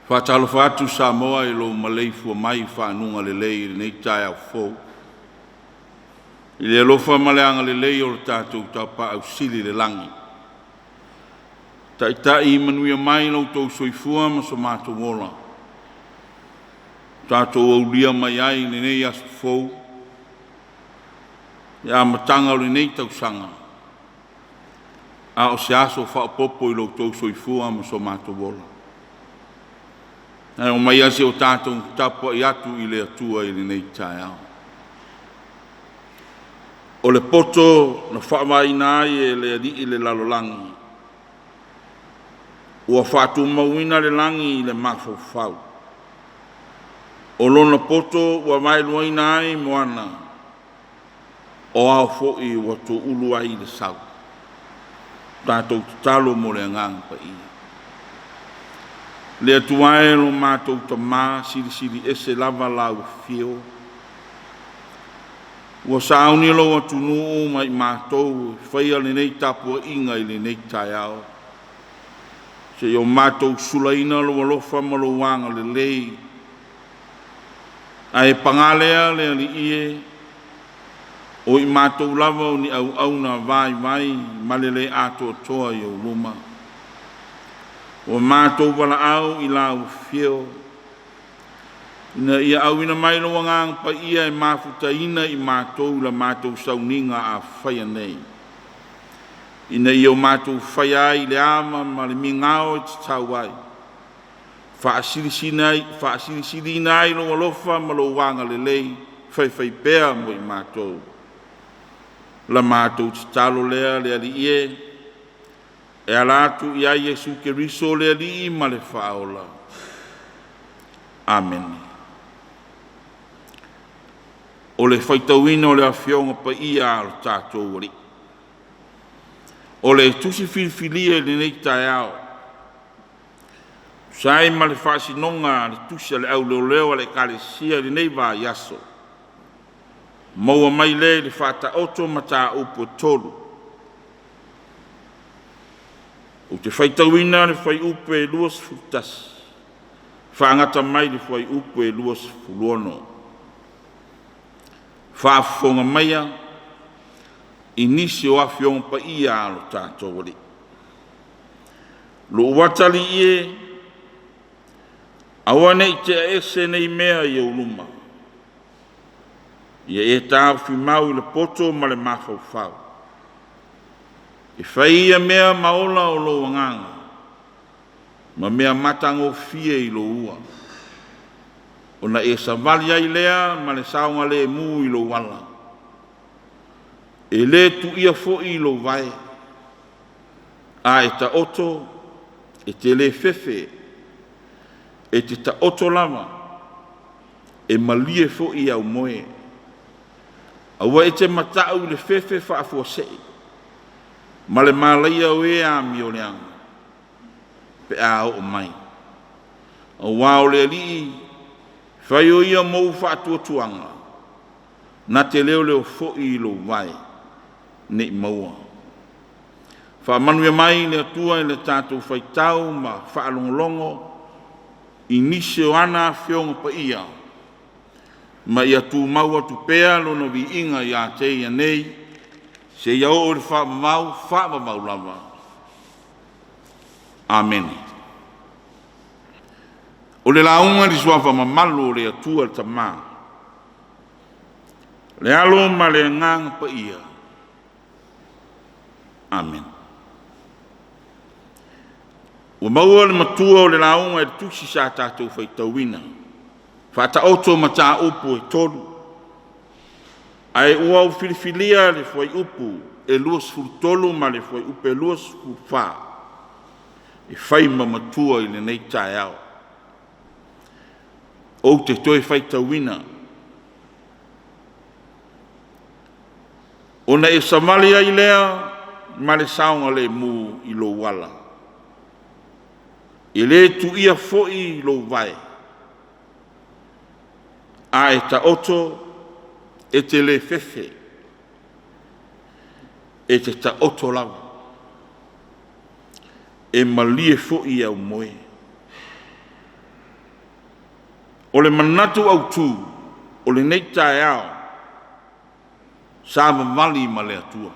Faatalofa atu Samoa i lou maleifua mai i faguga lelei i lenei taeao fou. I le alofa ma le agalelei o le tatou Tapaau Sili i le lagi, taitai manuia mai lo outou soifua ma so matou ola, tatou aulia mai ai lenei aso fou, le amataga o lenei tausaga, a o se aso faaopoopo i lo outou soifua ma so matou ola. Ae omai se i o tatou tapuai atu i le Atua i lenei taeao. O le poto na faavaeina ai e le Alii le lalolagi, ua faatumauina le lagi i le mafaufau. O lona poto ua vaeluaina ai moana, o ao foi ua tuulu ai le sau. Tatou tatalo mo le Agaga Paia. Le Atua e lo matou Tama, silisili ese lava lau afio, ua sauni lou atunuu ma i matou e faia lenei tapuaiga i lenei taeao, seia o matou sulaina lou alofa ma lou agalelei. Ae paga lea le Alii e, o i matou lava o ni auauna vaivai ma le le atoatoa i ou luma. Ua matou valaau i lau afio ina ia auina mai lou Agaga Paia e mafutaina i matou i la matou sauniga a faia nei, ina ia o matou faia ai i le ava ma le migao e tatau ai, faasilisiliina ai lou alofa ma lou agalelei faifaipea mo i matou. La matou tatalo lea le Alii e, e ala atu ia Iesu Keriso le Alii ma le Faaola. Amene. O le faitauina o le Afioga Paia a lo tatou Alii. O le tusi filifilia i lenei taeao, tusa ai ma le faasinoga a le tusi a le Au Leoleo a le Ekalesia i lenei vaiaso, maua mai lea i le Faataoto mataupu e 3. Ou te faitauina le fuaiupu e 21 faagata mai le fuaiupu e 26. Faafofoga maia i nisi o Afioga Paia a lo tatou Alii. Lou atalii e, aua ne i tea ese nei mea i ou luma, ia e taofi mau i le poto ma le mafaufau. E fai ia mea ma ola o lou agaga ma mea matagofie i lou ua, ona e savali ai lea ma le saogalemu i lou ala, e le tuia foi lou vae. A e taoto, e te le fefe, e te taoto lava, e malie foi au moe. Aua e te matau i le fefe faafuasei ma le malaia o e amioleaga pe a oo mai. Aua o le Alii e fai o ia mou faatuatuaga, na te leoleo foi i lou vae ne i maua. Faamanuia mai le Atua i le tatou faitau ma faalogologo i nisi o ana Afioga Paia, ma ia tumau atu pea Lona viiga ia te Ia nei seia oo i le faavavau, faavavau lava. Amene. O le lauga i le suafa mamalu o le Atua le Tama, le Alo ma le Agaga Paia. Amene. Ua maua le matua o le lauga i le tusi sa tatou faitauina, Faataoto mataupu e 3, ae ua ou filifilia le fuaiupu e 23 ma le fuaiupu e 24. E fai ma matua i lenei taeao. Ou te toe faitauina. Ona e savali ai lea ma le saogalemu i lou ala, e le tuia foi lou vae. A e taoto, e te le fefe, e te taoto lava, e malie foi au moe. O le manatu autu o lenei taeao, savavali ma le Atua.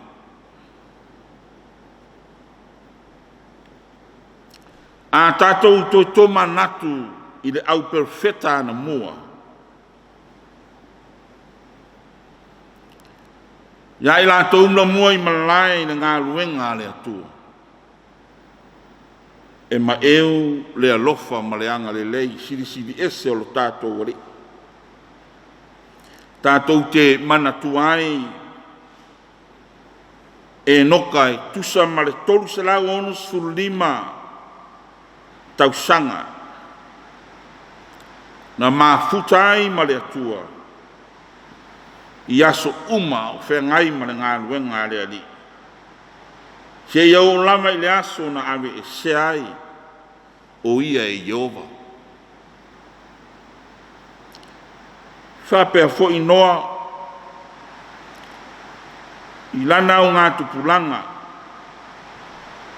A tatou toe tomanatu i le au perofeta anamua, ia i latou na muaimalae i le galuega a le Atua, e maeu le alofa ma le agalelei silisili ese o lo tatou Alii. Tatou te manatua ai Enoka e tusa ma le 365 tausaga na mafuta ai ma le Atua i aso uma a o feagai ma le galuega a le Alii, seia oo lava i le aso na aveesea ai o ia e Ieova. E faapea foi Noa i lana augatupulaga,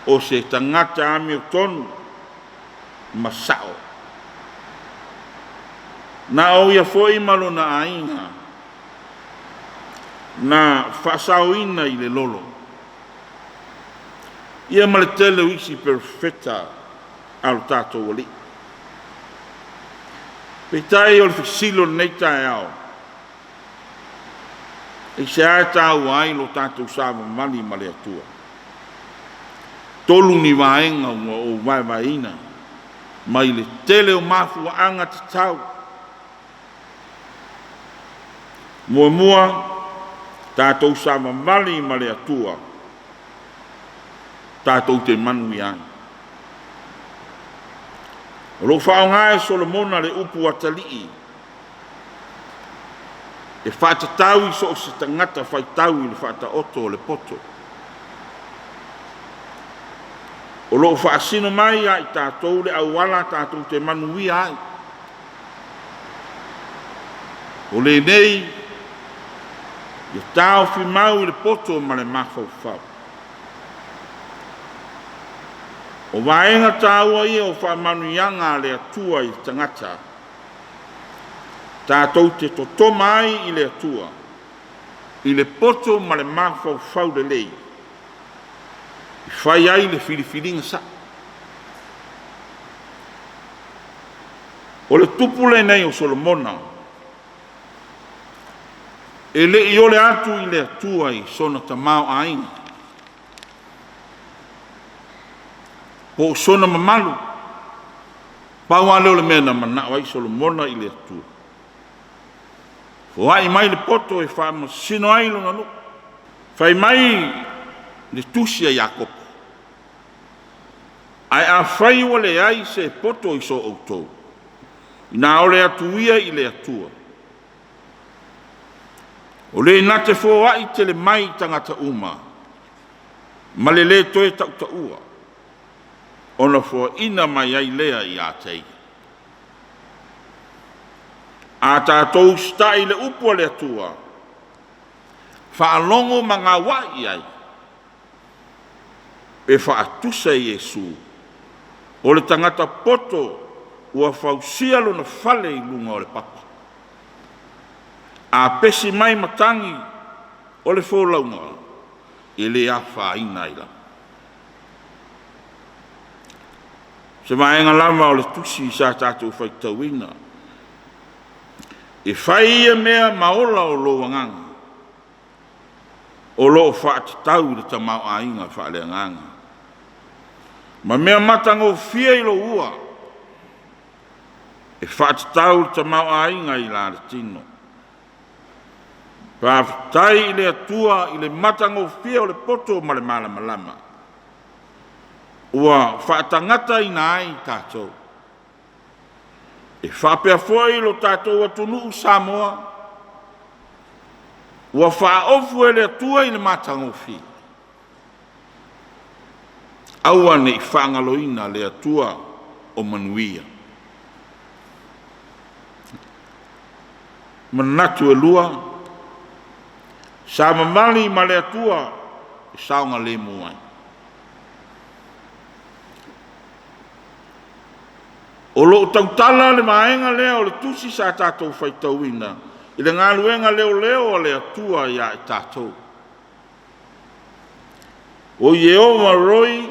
o se tagata amiotonu ma sao. Na o ia foi ma lona aiga na faasaoina i le lolo, ia ma le tele o isi perofeta a lo tatou Alii. Peitai o le fesili o lenei taeao, aisea e taua ai lo tatou savavali ma le Atua? Tolu ni vaega ua ou vaevaeina mai le tele o mafuaaga tatau. Muamua, tatou savavali ma le Atua tatou te manuia ai. O lo o faaaoga e Solomona le upu atalii e faatatau i so o se tagata faitau i le faataoto o le poto. O lo o faasino mai ia i tatou le auala tatou te manuia ai. O lenei, ia taofi mau i le poto ma le mafaufau. O vaega taua ia o faamanuiaga a le Atua i le tagata, tatou te totoma ai i le Atua i le poto ma le mafaufau lelei e fai ai le filifiliga sao. O le tupu lenei o Solomona e le i ole atu i le Atua i sona tamaoaiga po o sona mamalu. Pau lava lea o le mea na manao ai Solomona i le Atua, foai mai le poto e faamasino ai lona nuu. Fai mai le tusi a Iakopo, ae afai ua leai se poto i so outou, ina ole atu ia i le Atua, o le na te foai tele mai i tagata uma, ma le lē toe tautaua, ona foaina mai ai lea ia te ia. A tatou usitai i le upu a le Atua, faalogo ma gauai i ai, e faatusa e Iesu, o le tagata poto ua fausia lona fale i luga o le papa. A pesi mai matagi o le folauga, e le afaina ai lava. Se vaega lava o le tusi sa tatou faitauina. E fai ia mea ma ola o lou agaga, o lo o faatatau i le tamaoaiga faaleagaga, ma mea matagofie i lou ua, e faatatau i le tamaoaiga i la le tino. Faafetai i le Atua i le matagofie o le poto ma le malamalama. Ua faatagataina ai tatou. E faapea foi lo tatou atunuu Samoa, ua faaofu e le Atua i le matagofie. Aua ne i faagaloina le Atua o manuia. Manatu e lua, savavali ma le Atua e saogalemu ai. O lo o tautala le vaega lea o le tusi sa tatou faitauina i le galuega leoleo a le Atua ia i tatou. O Ieova Roi,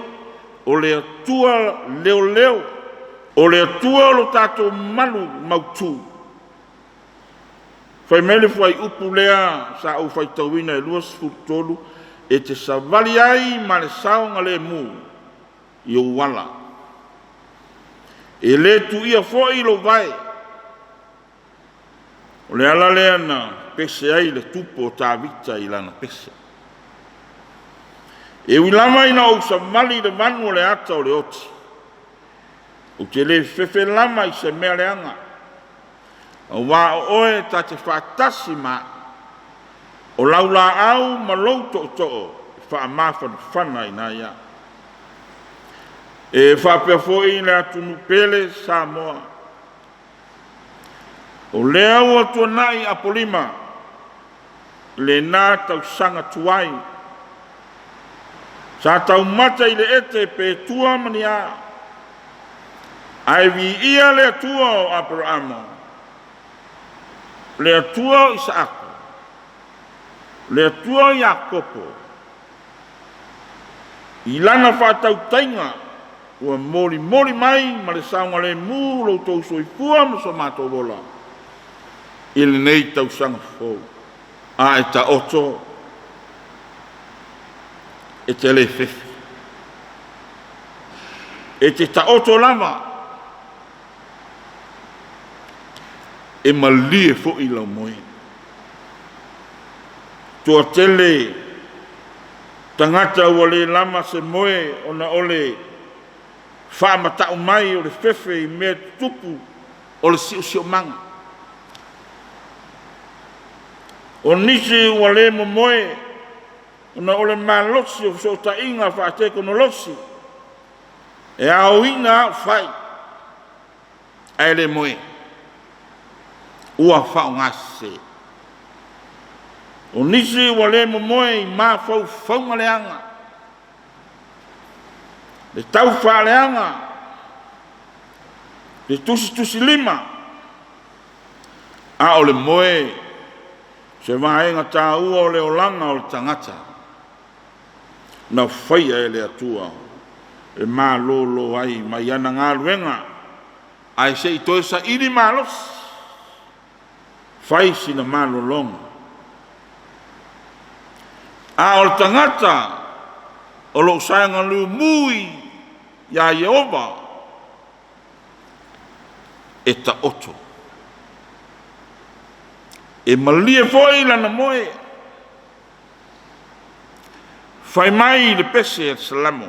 o le Atua leoleo, o le Atua o lo tatou malu mautu. Fai mai le fuaiupu lea sa ou faitauina e 23, e te savali ai ma le saogalemu i ou ala, e le tuia foi lou vae. O le ala lea na pese ai le tupu o Tavita i lana pese. E ui lava ina ou savali i le vanu o le ata o le oti, ou te le fefe lava i se mea leaga, aua o oe ta te faatasi ma au. O lau laau ma lou tootoo e faamafanafanaina ai au. E faapea foi le atunuu pele Samoa, o lea ua tuanai Apolima lena tausaga tuai, sa taumata i le ete pe tua ma ni a, ae viia le Atua o Aperamo, le Atua o Isaako, le Atua o Iakopo, i lana faatautaiga ua molimoli mai ma le saogalemu lo outou soifua ma so matou ola i lenei tausaga fou. A e taoto, e te le fefe, e te taoto lava, e malie foi lau moe. Toatele tagata ua le lava se moe ona o le faamatau mai o le fefe i mea tutupu o le siosiomaga. O nisi ua le momoe ona o le malosi o fesootaiga faatekonolosi e aoina aofai ae le moe, ua faaaogasese. O nisi ua le momoe i mafaufauga leaga, le taufaaleaga, le tusitusilima, a o le moe se vaega taua o le olaga o le tagata na faia e le Atua e malolo ai mai ana galuega ae se i toe saili malosi, fai sina malologa. A o le tagata o lo o saogalemu iā Ieova, e taoto, e malie foi lana moe. Fai mai le pese a le Salamo,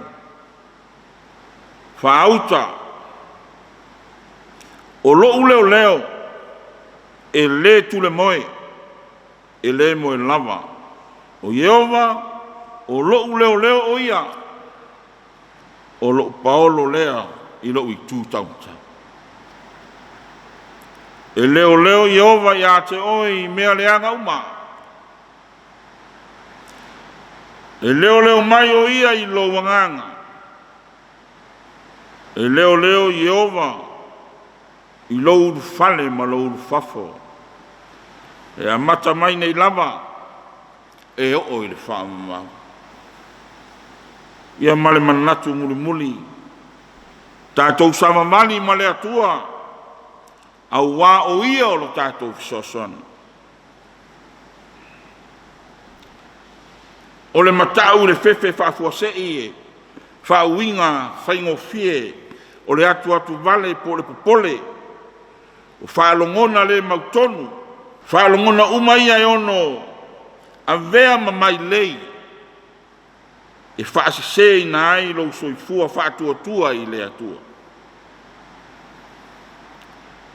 faauta, o lou leoleo e le tulemoe, e le moe lava. O Ieova, o lou leoleo o ia, o lou paolo lea i lou itu taumatau. E leoleo Ieova ia te oe i mea leaga uma. E leoleo mai o ia i lou agaga. E leoleo Ieova i lou ulufale ma lou ulufafo. E amata mai nei lava e oo i le faamamao. Ia ma le manatu mulimuli, tatou savavali ma le Atua, aua o ia o lo tatou fesoasoani. O le matau i le fefe faafuasei e faauiga faigofie o le atuatuvale po o le popole, o faalogona le mautonu, faalogona uma ia e ono avea ma mailei. e faaseseina ai lou soifua faatuatua i le Atua.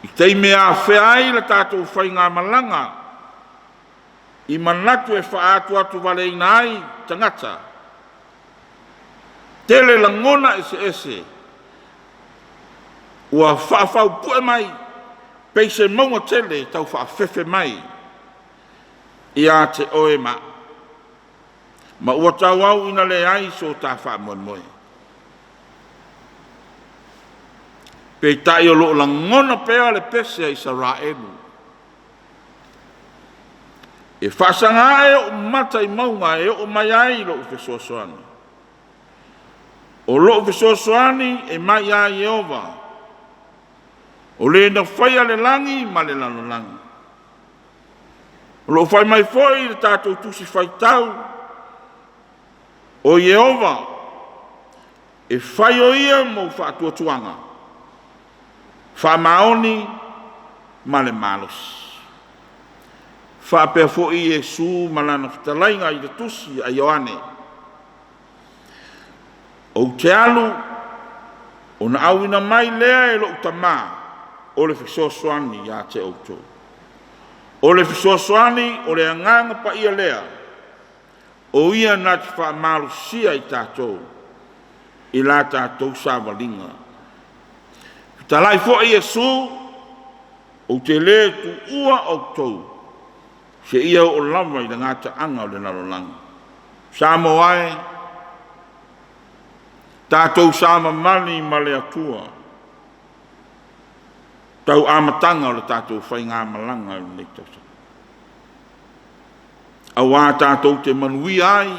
I taimi e afea ai le tatou faigamalaga i manatu e faaatuatuvaleina ai tagata, tele lagona eseese ua faafaupue mai pei se mauga tele e taufaafefe mai ia te oe ma a'u, ma ua tauau ina leai so ta faamoemoe. Peitai o lo o lagona pea le pese a Isaraelu, “E faasaga ae ou mata i mauga e oo mai ai lou fesoasoani. O lou fesoasoani e mai ia Ieova, o Le na faia le lagi ma le lalolagi.” O lo o fai mai foi le tatou Tusi Faitau, “O Ieova, e fai o Ia mou faatuatuaga faamaoni ma le malosi.” E faapea foi Iesu ma lana fetalaiga i le Tusi a Ioane, “Ou te alu, ona auina mai lea e lou Tama o le Fesoasoani ia te outou. O le Fesoasoani o le Agaga Paia lea, o Ia na te faamalosia i tatou i la tatou savaliga.” Fetalai foi Iesu, “Ou te le tuua outou seia oo lava i le gataaga o le lalolagi.” Samoa e, tatou savavali ma le Atua tau amataga o le tatou faigamalaga i lenei tausaga, aua tatou te manuia ai,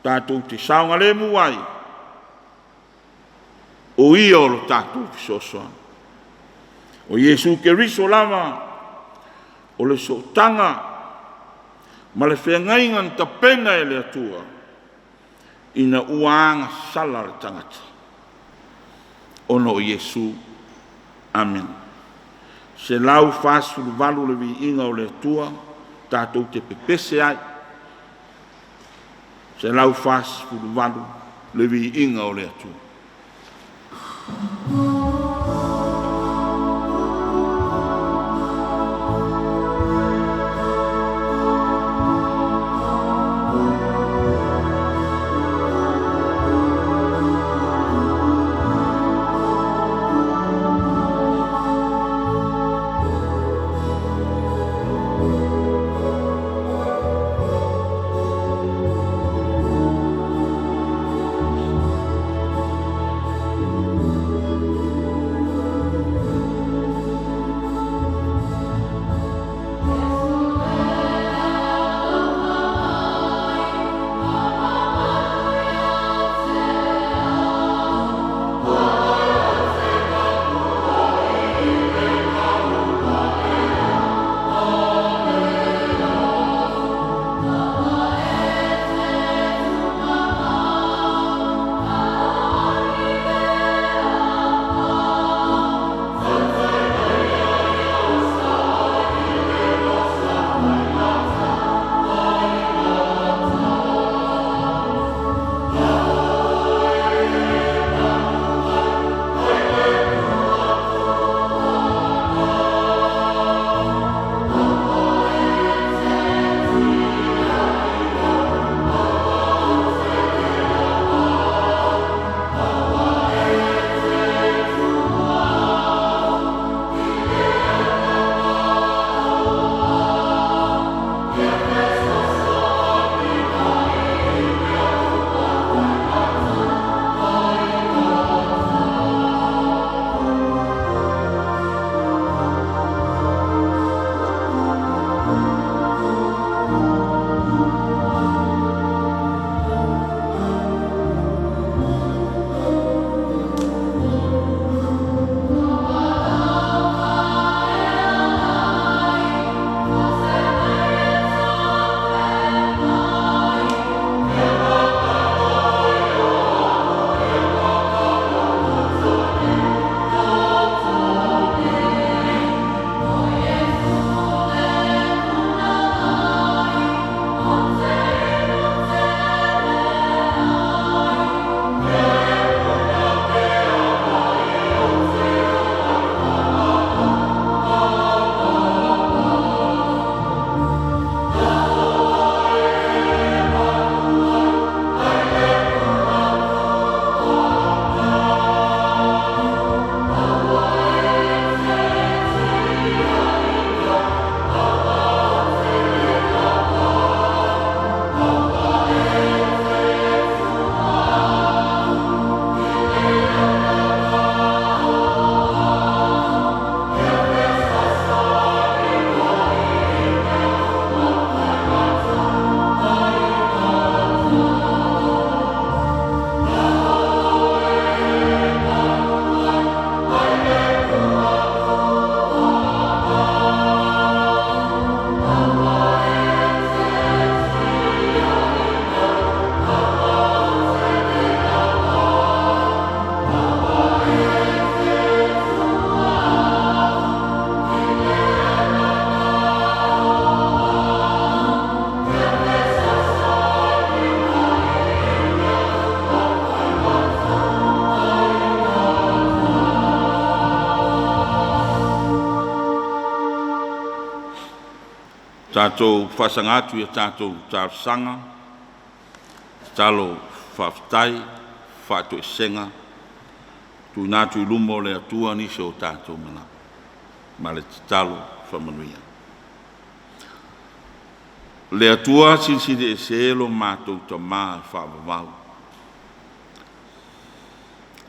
tatou te saogalemu ai, o Ia o lo tatou fesoasoani. O Iesu Keriso lava o le sootaga ma le feagaiga na tapena e le Atua ina ua agasala le tagata ona o Iesu. Amene. 148 le Viiga o le Atua tatou te pepese ai. 148 le Viiga o le Atua. Tatou faasaga atu i a tatou talosaga, tatalo faafetai, faatoesega, tuuina atu i luma o le Atua nisi o tatou manao ma le tatalo faamanuia. Le Atua Silisili Ese lo matou Tama e faavavau,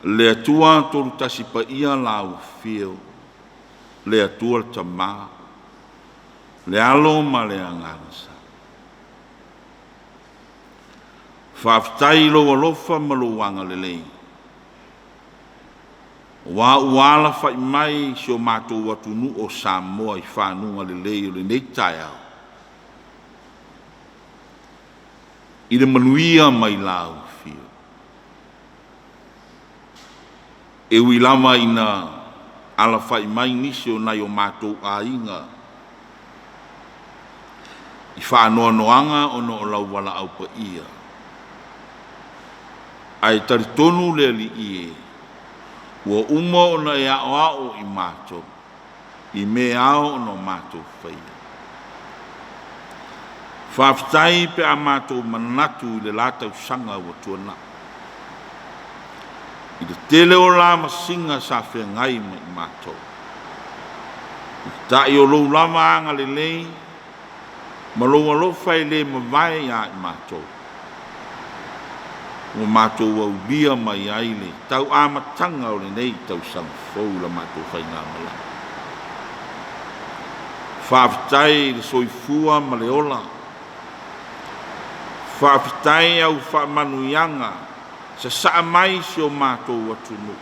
le Atua Tolu Tasi Paia Lau Afio, le Atua le Tama, le Alo ma le Agaga Sa. Faafetai i lou alofa ma lou agalelei aua ua alafai mai si o matou atunuu o Samoa i fanuga lelei o lenei taeao i le manuia mai lau Afio. E ui lava ina alafai mai nisi o nai o matou aiga i faanoanoaga ona o lau valaau paia, ae talitonu le Alii e, ua uma ona e aoao i matou i mea e ao ona matou faia. Faafetai pe a matou manatu i le la tausaga ua tuanai, i le tele o lavasiga sa feagai ma i matou, peitai o lou lava agalelei ma lou alofa e le mavae ia i matou, ua matou aulia mai ai le tau amataga o lenei tausaga fou i la matou faigamalaga. Faafetai i le soifua ma le ola, faafetai au faamanuiaga sasaa mai si o matou atunuu.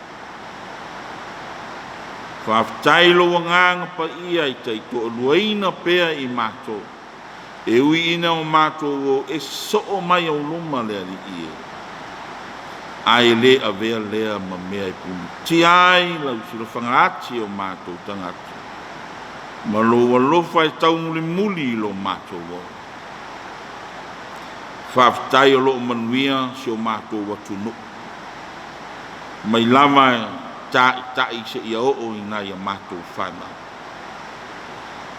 Faafetai i lou Agaga Paia e taitoaluaina pea i matou, e ui ina o matou o ese soo mai ou luma le Alii e, ae le avea lea ma mea e punitia ai lau silafaga ati o matou tagata ma lou alofa e taumulimuli i lo matou ola. Faafetai o lo o manuia si o matou atunuu, mai lava e taitai seia oo i nai a matou fanau.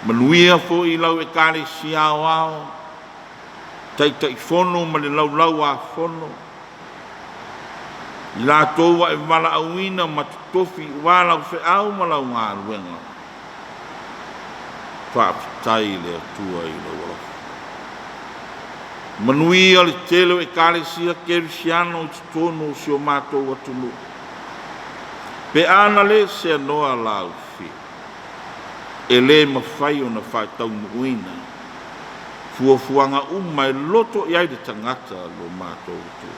Manuia foi i lau Ekalesia Aoao, Taitaifono ma le Laulau-a-Fono, i latou ua e valaauina ma totofi aua lau feau ma lau galuega. Faafetai i le Atua i lou alofa. Manuia le tele o Ekalesia Kerisiano i totonu o si o matou atunuu, pe a na le seanoa lau Afio, e le mafai ona faataunuuina fuafuaga uma e loto i ai le tagata lo matou Atua.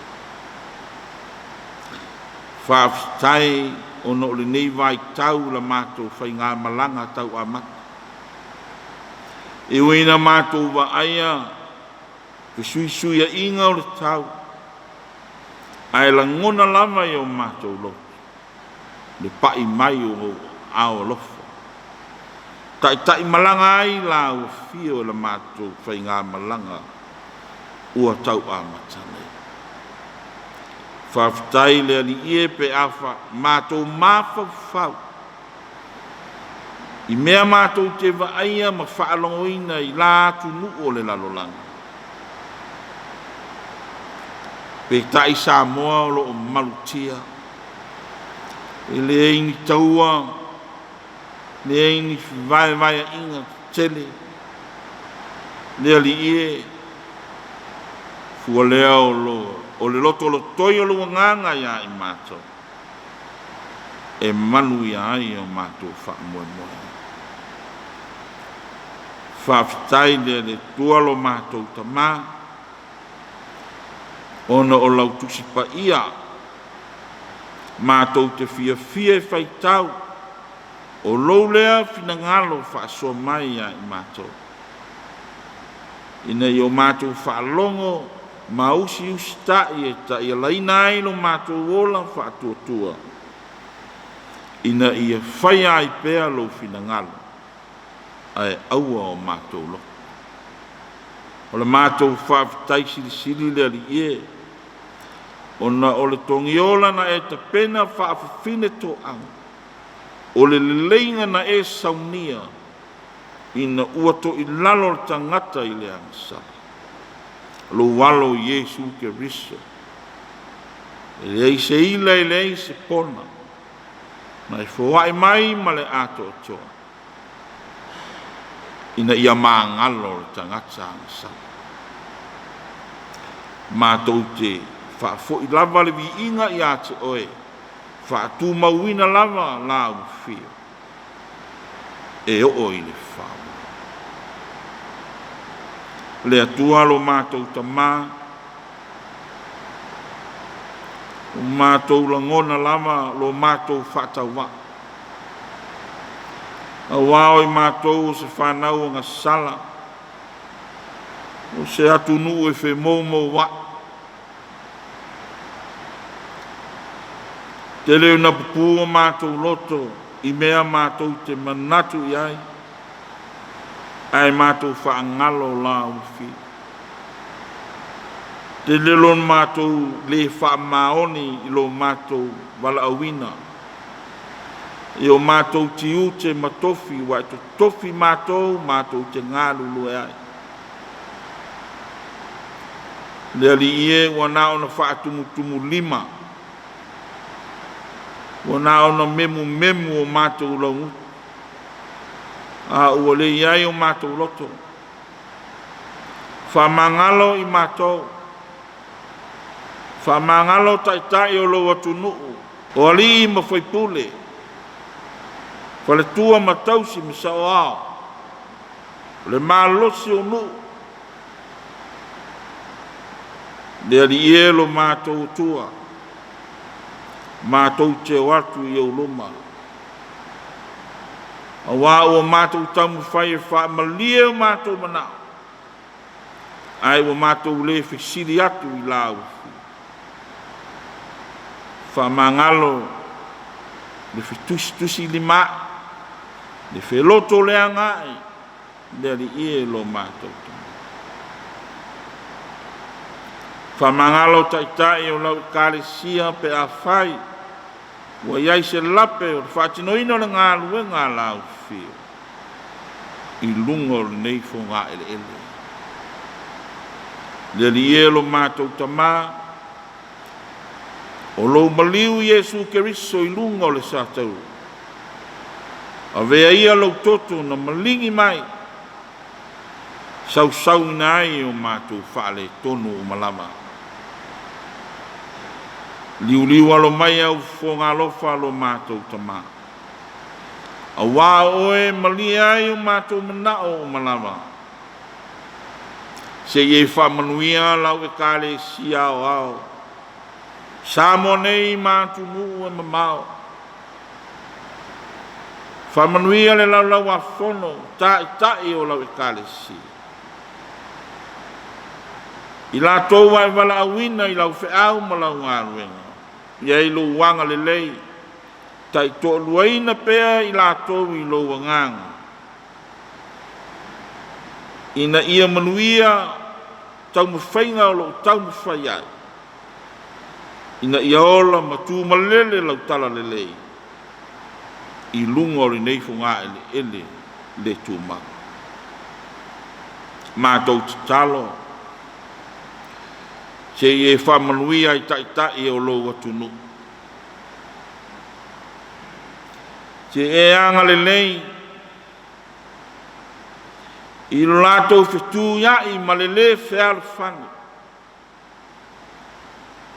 Faafetai ona o lenei vaitau i la matou faigamalaga tau amata. E ui ina matou vaaia fesuisuiaiga o le tau, ae lagona lava i o matou loto le pai mai o ou aao alofa. Taitaimalaga ai lau afio i la matou faigamalaga ua tau amata nei. Faafetai le Alii e pe a matou mafaufau i mea matou te vaaia ma faalogoina i la atunuu o le lalolagi. Peitai Samoa o lo o malutia, e leai ni taua, leai ni fevaevaeaiga tetele. Le Alii e, fua lea o le lotolotoi o lou agaga ia i matou, e manuia ai o matou faamoemoe. Faafetai le Atua lo matou Tama, ona o lau Tusi Paia matou te fiafia e faitau, o lou lea finagalo faasoa mai ia i matou, ina ia o matou faalogo ma usiusitai e taialaina ai lo matou ola faatuatua, ina ia faia ai pea lou finagalo, ae aua o matou loto. O le matou faafetai silisili le Alii e, ona o le togiola na e tapena faafafine toaga, o le leleiga na e saunia, Ina ua toilalo le tagata i le agasala, lou Alo Iesu Keriso, e leai se ila e leai se pona, na e foai mai ma le atoatoa, ina ia magalo le tagata agasala. Matou te faafoi lava le viiga ia te oe, faatumauina lava la Afio e oo i le faavavau. Le Atua lo matou Tamā, ua matou lagona lava lo matou faatauvaa, auā o i matou o se fanau agasala, o se atunuu e femoumouai. Tele ina pupū o matou loto i mea matou te manatu i ai, ae matou faagalo la Afio. Tele lo matou le faamaoni i lo matou valaauina, i o matou tiute ma tofi ua e totofi matou matou te galulue ai. Le Alii e, ua na ona faatumutumulima, ua na ona memumemu o matou laugutu, a ua le i ai o matou loto. Faamagalo i matou, faamagalo taitai o lou atunuu, o alii ma faipule, faletua ma tausi ma saoao, o le malosi o nuu. Le Alii e, lo matou Atua, matou te o atu i ou luma, auā ua matou taumafai e faamalie o matou manao, ae ua matou le fesili atu i la Afio. Faamagalo le fetusitusilima, le felotoleagaai, le Alii e lo matou Tama. Faamagalo taitai o lau Ekalesia pe afai ua i ai se lape o le faatinoina o le galuega a la Afio i luga o lenei fogaeleele. Le Alii e lo matou Tamā, o lou maliu Iesu Keriso i luga o le satauro, avea ia lou toto na maligi mai, sausauina ai o matou faaletonu uma lava. Liuliu alo mai au fogalofa lo matou Tamā, auā o oe malie ai o matou manao uma lava, seia e faamanuia lau Ekalesia aoao, Samoa nei ma atunuu e mamao. Faamanuia le laulau-a-fono taitai o lau Ekalesia, i latou ua e valaauina i lau feau ma lau galuega, i ai lou agalelei, taitoaluaina pea i latou i lou agaga, ina ia manuia taumafaiga o loo taumafai ai, ina ia ola ma tumalele lau talalelei i luga o lenei fogaeleele le tumau. Matou tatalo seia e faamanuia i taitai o lou atunuu, se e agalelei i lo latou fetuiai ma le lē fealofani,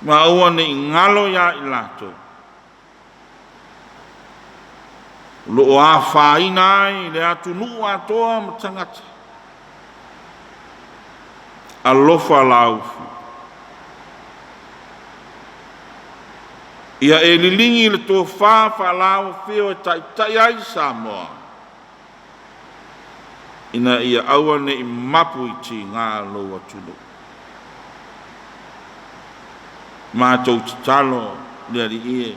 ma aua ne i galo iā i latou o lo o afaina ai le atunuu atoa ma tagata. Alofa laufi ia e liligi le tofa faalaofio e taitai ai Samoa, ina ia aua ne i mapu i tiga lou atunuu. Matou tatalo le Alii e,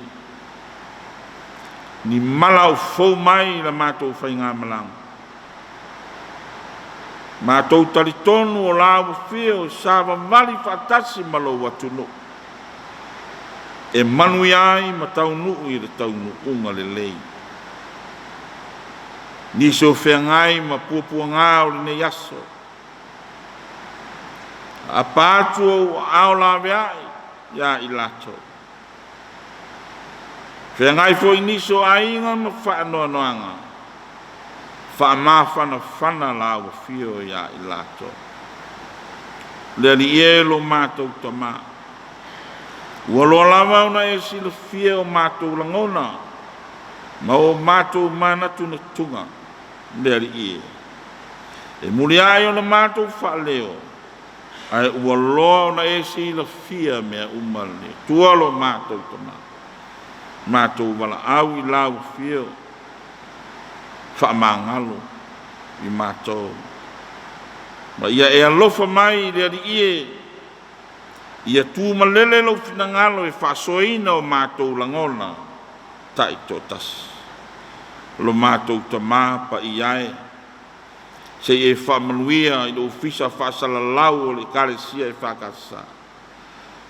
ni mala o fou mai i la matou faigamalaga, matou talitonu o la ua fio e savavali faatasi ma lou atunuu, e manuia ai ma taunuu i le taunuuga lelei. Nisi o feagai ma puapuagā o lenei aso. Aapa atu ou aao laveai ia i latou. Feagai foi nisi o aiga ma faanoanoaga, faamafanafana Lau Afio ia i latou. Le Alii e lo matou Tamā, ua loa lava ona e silafia o matou lagona ma o matou manatunatuga, le Alii e. E muliai ona matou faaleo, ae ua loa ona e silafia mea uma le Atua lo matou Tamā. Matou valaau i lau Afio, faamagalo i matou. Ma ia e alofa mai le Alii e, ia tumalele lou finagalo e faasoaina o matou lagona taitoatasi. Lo matou Tamā paia e, se i e faamanuia i le Ofisa Faasalalau o le Ekalesia EFKS,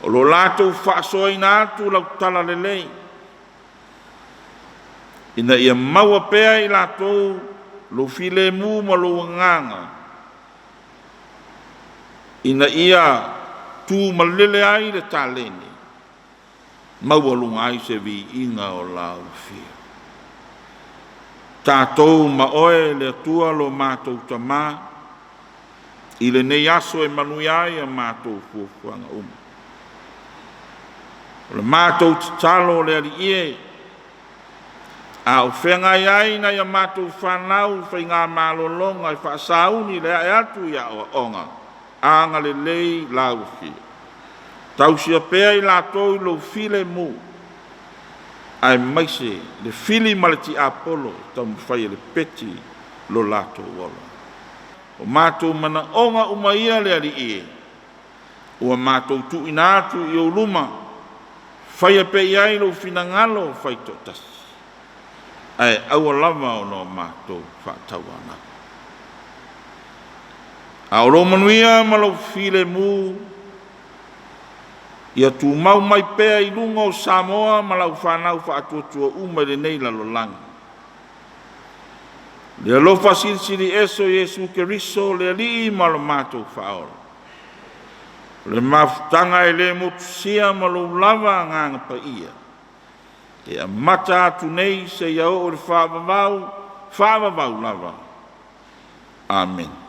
o lo o latou faasoaina atu lau talalelei, ina ia maua pea e i latou lou filemu ma lou agaga, ina ia tumalele ai le taleni, maualuga ai se viiga o lau Afio. Tatou ma oe le Atua lo matou Tamā, i lenei aso e manuia ai a matou fuafuaga uma. O le matou tatalo le Alii e, a o feagai ai nai a matou fanau i faiga malologa e faasauni le ae atu i aoaoga, agalelei lau Afio. Tausia pea i latou i lou filemu, aemaise le fili ma le tiapolo e taumafai e lepeti lo latou ola. O matou manaoga uma ia le Alii e, ua matou tuuina atu i ou luma, faia pea i ai lou finagalo faitoatasi, ae aua lava ona o matou faatauanau. A o lou manuia ma lou filemu, ia tumau mai pea i luga o Samoa ma lau fanau faatuatua uma i lenei lalolagi. Le alofa silisili ese o Iesu Keriso le Alii ma lo matou Faaola, o le mafutaga e le motusia ma lou lava Agaga Paia, e amata atu nei seia oo i le faavavau, faavavau lava. Amene.